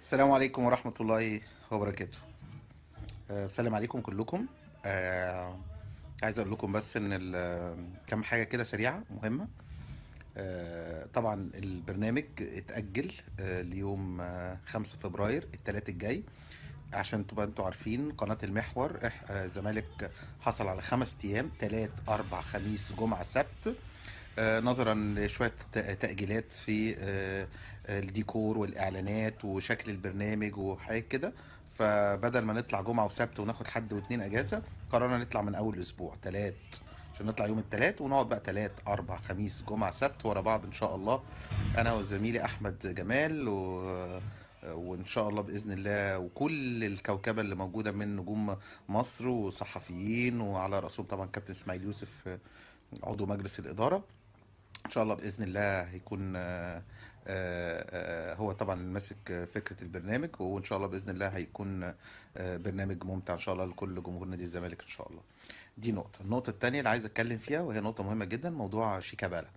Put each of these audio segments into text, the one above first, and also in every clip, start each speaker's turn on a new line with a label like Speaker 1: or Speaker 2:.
Speaker 1: السلام عليكم ورحمة الله وبركاته. بسلم عليكم كلكم. عايز اقول لكم بس ان كم حاجة كده سريعة مهمة. طبعا البرنامج اتأجل ليوم 5 فبراير الثلاث الجاي، عشان تبقى انتوا عارفين. قناة المحور، الزمالك حصل على 5 ايام، 3 4 خميس جمعة سبت، نظرا لشوية تأجيلات في الديكور والإعلانات وشكل البرنامج وحاجات كده. فبدل ما نطلع جمعة وسبت وناخد حد واتنين أجازة، قررنا نطلع من أول أسبوع تلات، عشان نطلع يوم التلات ونقعد بقى تلات أربع خميس جمعة سبت ورا بعض إن شاء الله، أنا وزميلي أحمد جمال وإن شاء الله بإذن الله، وكل الكوكبة اللي موجودة من نجوم مصر وصحفيين، وعلى رأسهم طبعا كابتن إسماعيل يوسف عضو مجلس الإدارة. ان شاء الله باذن الله هيكون هو طبعا ماسك فكرة البرنامج، وان شاء الله باذن الله هيكون برنامج ممتع ان شاء الله لكل جمهور نادي الزمالك ان شاء الله. دي نقطة. النقطة الثانية اللي عايز اتكلم فيها، وهي نقطة مهمة جدا، موضوع شيكابالا.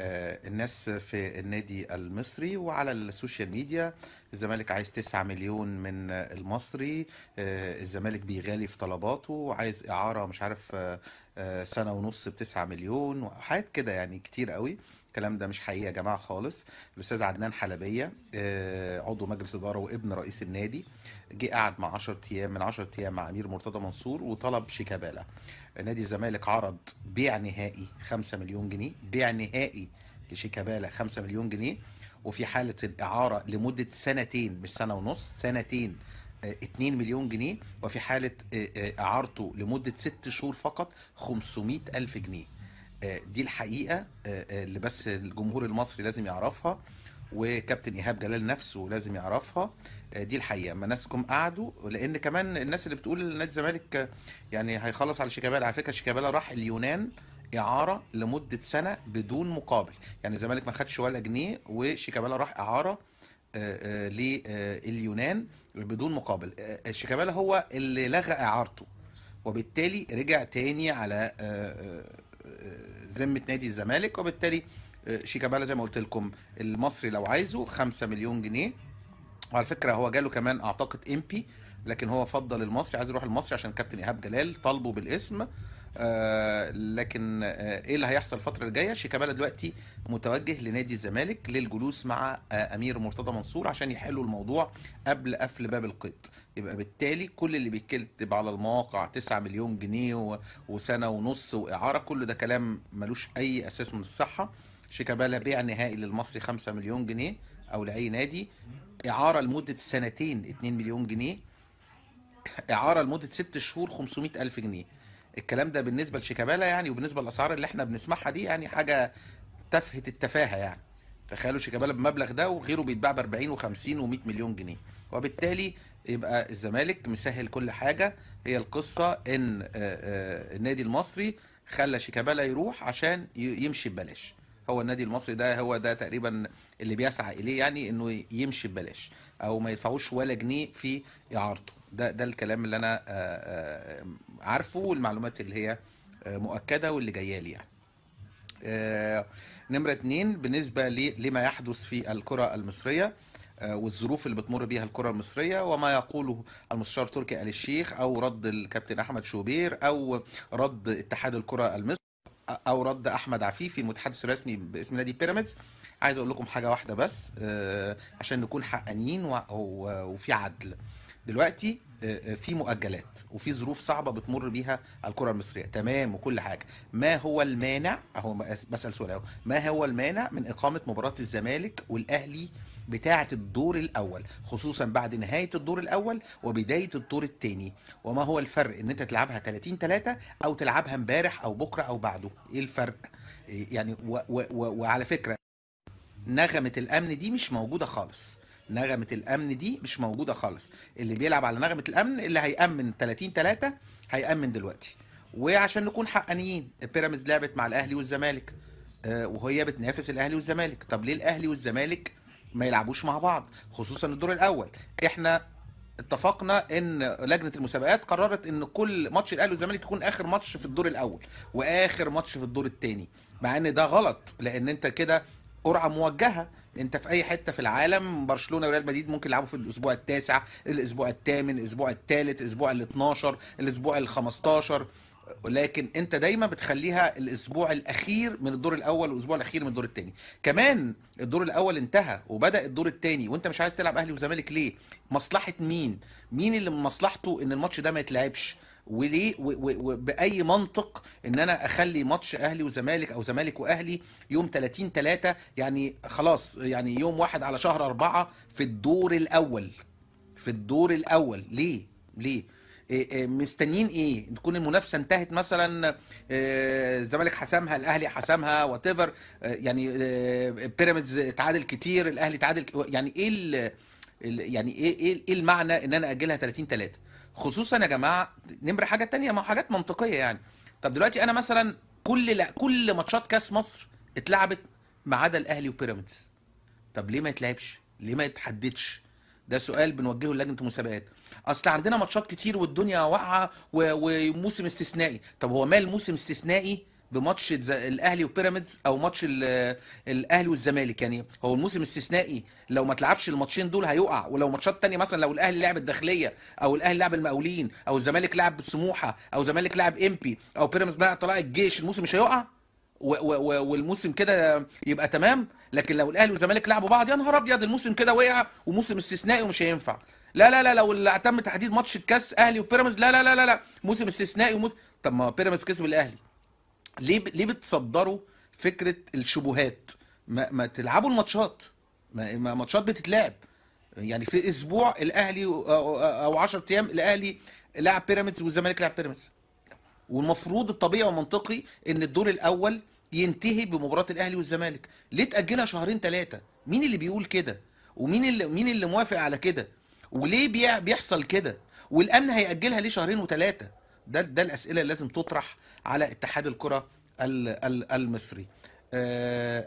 Speaker 1: الناس في النادي المصري وعلى ال social media، الزمالك عايز 9 مليون من المصري، الزمالك بيغالي في طلباته، عايز اعاره مش عارف سنة ونص ب9 مليون وحاجات كده، يعني كتير قوي. الكلام ده مش حقيقي يا جماعة خالص. الاستاذ عدنان حلبيه عضو مجلس ادارة وابن رئيس النادي، جه قعد مع 10 ايام، من 10 ايام مع امير مرتضى منصور وطلب شيكابالا. نادي الزمالك عرض بيع نهائي 5 مليون جنيه، بيع نهائي لشيكابالا 5 مليون جنيه، وفي حاله الاعارة لمدة سنتين، مش سنة ونص، سنتين، 2 مليون جنيه، وفي حاله اعارته لمدة 6 شهور فقط 500 ألف جنيه. دي الحقيقة اللي بس الجمهور المصري لازم يعرفها، وكابتن إيهاب جلال نفسه لازم يعرفها. دي الحقيقة. ما ناسكم قعدوا، لأن كمان الناس اللي بتقول نادي الزمالك يعني هيخلص على شيكابالا، على فكرة شيكابالا راح اليونان إعارة لمدة سنة بدون مقابل، يعني الزمالك ما خدش ولا جنيه، وشيكابالا راح إعارة لليونان بدون مقابل. شيكابالا هو اللي لغى إعارته، وبالتالي رجع تاني على ذمة نادي الزمالك، وبالتالي شيكابالا زي ما قلت لكم المصري لو عايزه 5 مليون جنيه. وعلى فكرة هو جاله كمان اعتقد امبي، لكن هو فضل المصري، عايز يروح المصري عشان كابتن ايهاب جلال طالبه بالاسم. لكن ايه اللي هيحصل الفترة الجاية؟ شيكابالا دلوقتي متوجه لنادي الزمالك للجلوس مع امير مرتضى منصور عشان يحلوا الموضوع قبل قفل باب القيد. يبقى بالتالي كل اللي بيتكتب على المواقع 9 مليون جنيه وسنة ونص وإعارة، كل ده كلام ملوش أي أساس من الصحة. شيكابالا بيع نهائي للمصري 5 مليون جنيه أو لأي نادي، إعارة لمدة سنتين 2 مليون جنيه، إعارة لمدة 6 شهور 500 ألف جنيه. الكلام ده بالنسبة لشيكابالا يعني، وبالنسبة للأسعار اللي احنا بنسمعها دي، يعني حاجة تفهة التفاهة يعني. تخيلوا شيكابالا بمبلغ ده وغيره بيتباع ب 40 و50 و100 مليون جنيه، وبالتالي يبقى الزمالك مسهل كل حاجة. هي القصة ان النادي المصري خلى شيكابالا يروح عشان يمشي ببلاش. هو النادي المصري ده هو ده تقريبا اللي بيسعى اليه، يعني انه يمشي ببلاش او ما يدفعوش ولا جنيه في اعارته. ده الكلام اللي انا عارفه، والمعلومات اللي هي مؤكدة واللي جاية لي يعني. نمره 2 بالنسبة لما يحدث في الكره المصرية والظروف اللي بتمر بيها الكره المصرية، وما يقوله المستشار تركي آل الشيخ، او رد الكابتن احمد شوبير، او رد اتحاد الكره المصري، او رد احمد عفيفي المتحدث الرسمي باسم نادي بيراميدز. عايز اقول لكم حاجة واحدة بس عشان نكون حقانيين وفي عدل. دلوقتي في مؤجلات وفي ظروف صعبة بتمر بيها الكره المصرية، تمام وكل حاجة. ما هو المانع؟ اهو بسال سؤال اهو، ما هو المانع من اقامه مباراة الزمالك والاهلي بتاعه الدور الاول، خصوصا بعد نهاية الدور الاول وبداية الدور الثاني؟ وما هو الفرق ان انت تلعبها 30-3 او تلعبها امبارح او بكره او بعده؟ ايه الفرق يعني؟ وعلى فكرة نغمة الامن دي مش موجودة خالص، نغمة الأمن دي مش موجودة خالص. اللي بيلعب على نغمة الأمن اللي هيأمن 30-3 هيأمن دلوقتي. وعشان نكون حقانيين، بيراميدز لعبت مع الأهلي والزمالك وهي بتنافس الأهلي والزمالك. طب ليه الأهلي والزمالك ما يلعبوش مع بعض، خصوصا الدور الأول؟ احنا اتفقنا ان لجنة المسابقات قررت ان كل ماتش الأهلي والزمالك يكون آخر ماتش في الدور الأول وآخر ماتش في الدور الثاني، مع ان ده غلط، لأن انت كده قرعه موجهة. انت في اي حتة في العالم برشلونة وريال مدريد ممكن يلعبوا في الاسبوع التاسع، الاسبوع الثامن، الاسبوع الثالث، الاسبوع ال12، الاسبوع ال15، لكن انت دايما بتخليها الاسبوع الاخير من الدور الاول والاسبوع الاخير من الدور الثاني. كمان الدور الاول انتهى وبدا الدور الثاني وانت مش عايز تلعب اهلي وزمالك ليه؟ مصلحة مين؟ مين اللي من مصلحته ان الماتش ده ما يتلعبش؟ وليه وباي منطق ان انا اخلي ماتش اهلي وزمالك او زمالك واهلي يوم 30/3، يعني خلاص يعني يوم 1 على شهر 4 في الدور الاول؟ في الدور الاول ليه؟ ليه؟ مستنيين ايه؟ تكون المنافسة انتهت مثلا، الزمالك حسمها، الاهلي حسمها، whatever، يعني بيراميدز اتعادل كتير، الاهلي اتعادل، يعني ايه يعني ايه المعنى ان انا اجلها 30/3؟ خصوصا يا جماعة نمره حاجة تانية، ما هو حاجات منطقية يعني. طب دلوقتي انا مثلا كل ماتشات كاس مصر اتلعبت ما عدا الاهلي وبيراميدز، طب ليه ما يتلعبش؟ ليه ما يتحددش؟ ده سؤال بنوجهه للجنة المسابقات. اصل عندنا ماتشات كتير والدنيا واقعه وموسم استثنائي. طب هو مال موسم استثنائي بماتش الاهلي وبيراميدز او ماتش الاهلي والزمالك؟ يعني هو الموسم استثنائي لو ما تلعبش الماتشين دول هيقع، ولو ماتشات تانية مثلا لو الاهلي لعب الداخلية او الاهلي لعب المقاولين او الزمالك لعب السموحه او الزمالك لعب امبي او بيراميدز لعب طلائع الجيش، الموسم مش هيقع والموسم كده يبقى تمام. لكن لو الاهلي والزمالك لعبوا بعض يا نهار ابيض، الموسم كده وقع وموسم استثنائي ومش هينفع. لا لا لا، لو تم تحديد ماتش الكاس اهلي وبيراميدز لا لا لا لا, لا. موسم استثنائي طب ما بيراميدز كسب الاهلي، ليه بتصدروا فكرة الشبهات؟ ما تلعبوا الماتشات، ما ماتشات بتتلعب يعني في اسبوع الاهلي او 10 ايام الاهلي لعب بيراميدز والزمالك لعب بيراميدز، والمفروض الطبيعي والمنطقي ان الدور الاول ينتهي بمباراة الاهلي والزمالك. ليه تاجلها شهرين 3؟ مين اللي بيقول كده؟ ومين اللي مين اللي موافق على كده؟ وليه بيحصل كده؟ والامن هيأجلها ليه شهرين و3؟ ده الاسئلة اللي لازم تطرح على اتحاد الكره المصري.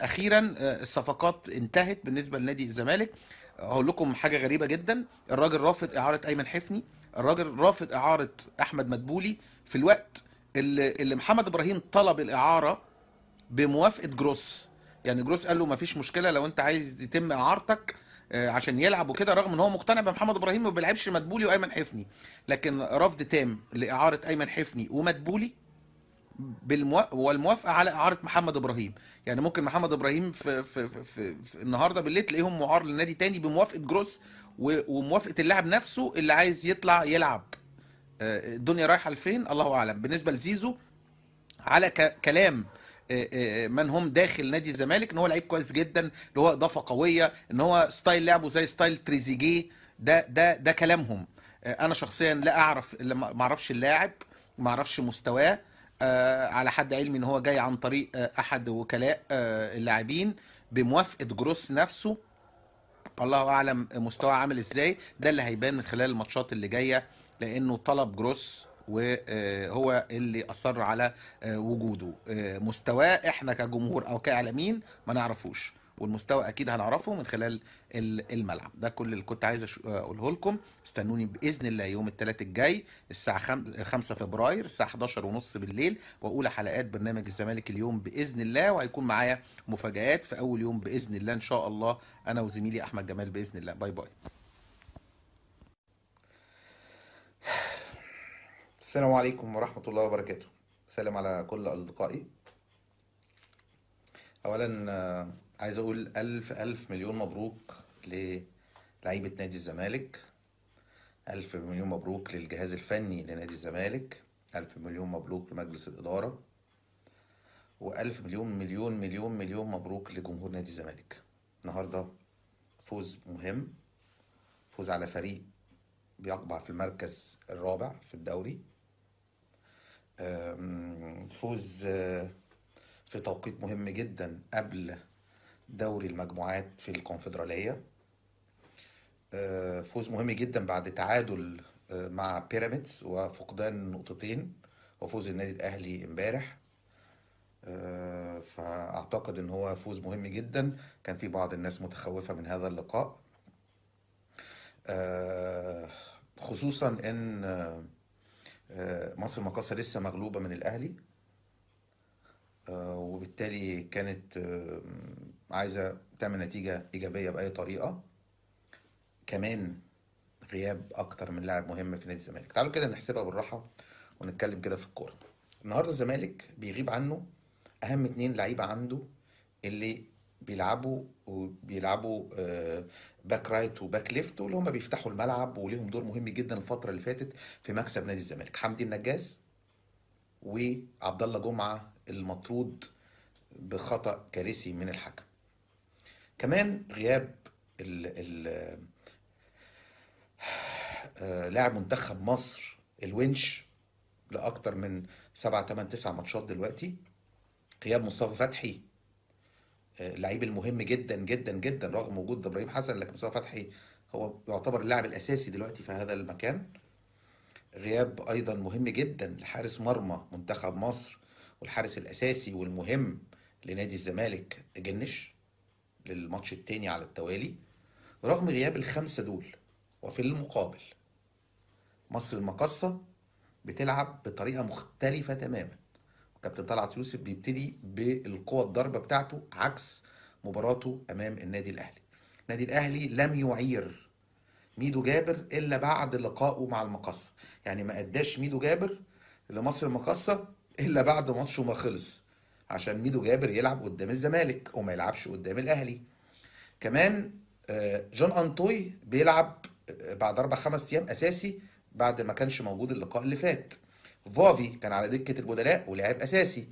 Speaker 1: اخيرا الصفقات انتهت بالنسبة لنادي الزمالك. هقول لكم حاجة غريبة جدا، الراجل رافض اعاره ايمن حفني، الراجل رافض اعاره احمد مدبولي في الوقت اللي محمد ابراهيم طلب الاعارة بموافقة جروس. يعني جروس قال له ما فيش مشكلة لو انت عايز يتم اعارتك عشان يلعب وكده، رغم ان هو مقتنع بمحمد ابراهيم وما بيلعبش مدبولي وايمن حفني، لكن رفض تام لاعاره ايمن حفني ومدبولي والموافقة على اعاره محمد ابراهيم. يعني ممكن محمد ابراهيم في, في, في, في النهارده بالليل تلاقيهم معار للنادي تاني بموافقة جروس وموافقه اللاعب نفسه اللي عايز يطلع يلعب. الدنيا رايحة لفين الله اعلم. بالنسبة لزيزو، على كلام من هم داخل نادي الزمالك ان هو لعيب كويس جدا، اللي هو اضافه قوية، ان هو style لعبه زي style تريزيجيه، ده كلامهم. انا شخصيا لا اعرف، ما اعرفش اللاعب، ما اعرفش مستواه. على حد علمي ان هو جاي عن طريق احد وكلاء اللاعبين بموافقة جروس نفسه. الله اعلم مستواه عامل ازاي، ده اللي هيبان من خلال الماتشات اللي جاية، لانه طلب جروس وهو اللي اصر على وجوده. مستواه احنا كجمهور او كاعلاميين ما نعرفوش، والمستوى اكيد هنعرفه من خلال الملعب. ده كل اللي كنت عايز اقوله لكم. استنوني باذن الله يوم الثلاث الجاي الساعة 5 فبراير الساعة 11:30 بالليل، واولى حلقات برنامج الزمالك اليوم باذن الله، وهيكون معايا مفاجآت في اول يوم باذن الله ان شاء الله، انا وزميلي احمد جمال باذن الله. bye bye. السلام عليكم ورحمة الله وبركاته. سلام على كل أصدقائي. أولا عايز أقول ألف ألف مليون مبروك للعيبة نادي الزمالك، ألف مليون مبروك للجهاز الفني لنادي الزمالك، ألف مليون مبروك لمجلس الإدارة، وألف مليون مليون مليون مليون مبروك لجمهور نادي الزمالك. النهاردة فوز مهم، فوز على فريق بيقبع في المركز الرابع في الدوري، فوز في توقيت مهم جدا قبل دوري المجموعات في الكونفدرالية، فوز مهم جدا بعد تعادل مع بيراميدز وفقدان نقطتين وفوز النادي الأهلي امبارح. فأعتقد ان هو فوز مهم جدا. كان في بعض الناس متخوفة من هذا اللقاء، خصوصا ان مصر المقاصة لسه مغلوبة من الأهلي، وبالتالي كانت عايزة تعمل نتيجة إيجابية بأي طريقة. كمان غياب أكتر من لاعب مهم في نادي الزمالك. تعالوا كده نحسبها بالراحة ونتكلم كده في الكورة. النهاردة الزمالك بيغيب عنه أهم 2 لعيبة عنده اللي بيلعبوا back right و back left، واللي هم بيفتحوا الملعب وليهم دور مهم جدا الفترة اللي فاتت في مكسب نادي الزمالك، حمدي النجاز وعبد الله جمعة المطرود بخطأ كارثي من الحكم. كمان غياب لاعب منتخب مصر الونش لأكتر من 7 8 9 ماتشات دلوقتي. غياب مصطفى فتحي، اللعيب المهم جدا جدا جدا رغم وجود ابراهيم حسن، لكن مصطفى فتحي هو يعتبر اللاعب الاساسي دلوقتي في هذا المكان. غياب ايضا مهم جدا لحارس مرمى منتخب مصر والحارس الاساسي والمهم لنادي الزمالك جنش للماتش التاني على التوالي. رغم غياب ال5 دول، وفي المقابل مصر المقاصة بتلعب بطريقة مختلفة تماما. كابتن طلعت يوسف بيبتدي بالقوة الضربة بتاعته عكس مباراته أمام النادي الأهلي. النادي الأهلي لم يعير ميدو جابر إلا بعد لقائه مع المقاصة، يعني ما أداش ميدو جابر لمصر المقاصة إلا بعد ماتشه ما خلص، عشان ميدو جابر يلعب قدام الزمالك وما يلعبش قدام الأهلي. كمان جون أنطوي بيلعب بعد 4-5 أيام أساسي بعد ما كانش موجود اللقاء اللي فات. فافي كان على دكة البدلاء ولعب أساسي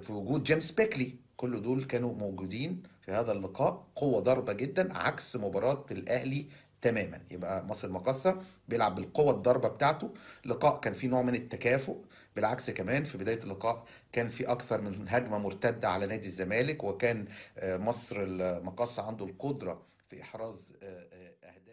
Speaker 1: في وجود جيمس بيكلي. كل دول كانوا موجودين في هذا اللقاء، قوة ضربة جدا عكس مباراة الأهلي تماما. يبقى مصر المقاصة بيلعب بالقوة الضربة بتاعته. لقاء كان فيه نوع من التكافؤ، بالعكس كمان في بداية اللقاء كان في أكثر من هجمة مرتدة على نادي الزمالك، وكان مصر المقاصة عنده القدرة في إحراز أهداف.